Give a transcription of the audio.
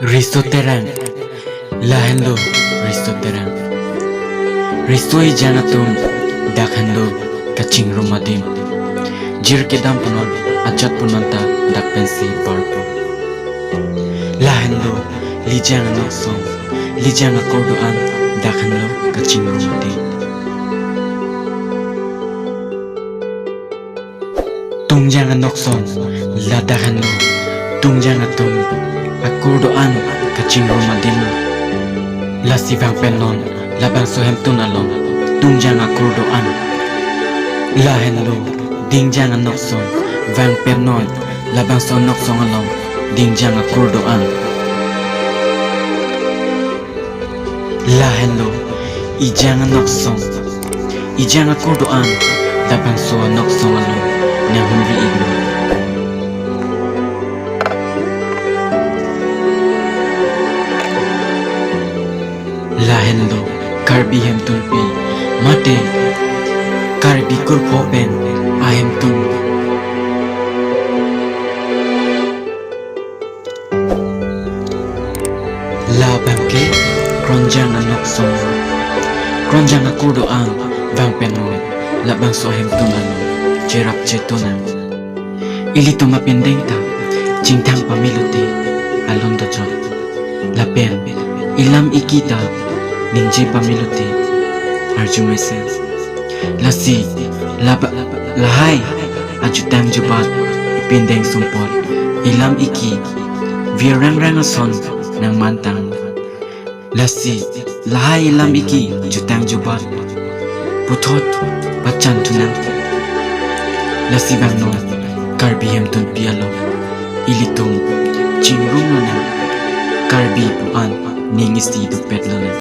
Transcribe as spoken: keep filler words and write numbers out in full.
Riso Terang. Lahenlo Riso Terang. Riso ejang atum dak henlo kachingrum adim. Jir kedam punon, ajat punon ta dak pensi barpo. Lahenlo lijang anok song, lijang akur do-an dak henlo kachingrum adim. Tungjang anok song ladak henlo tungjang atum akur do-an kachingrum adim. Lasi vangpen non labangso hemtun along tungjang akur do-an. Lahenlo dingjang anok song, vangpen non labangso anok song along dingjang akur do-an. Lahenlo ejang anok song, ejang akur do-an labangso anok song along nanghumri iklo. Lahenlo Karbi hemtunpi mate Karbi kurpho pen ahemtun. Labang ke Kronjang anok song, Kronjang akur do-an vangpen non labangso hemtun along cherap chetun nang. Ilitum apindeng ta chingthang pame lote alon dojot. Lapen ilam iki ta ningje pame lote arju mesen. Lasi laba, lahai ajutang jubat ipindeng sumpot ilam iki virang rang ason nangmantang. Lasi lahai ilam iki jutang jubat puthot pachan thunang. Lasi vang non Karbi hemtunpi along ilitum chingrum lonang, Karbi pu-an ning isi dopet lonang.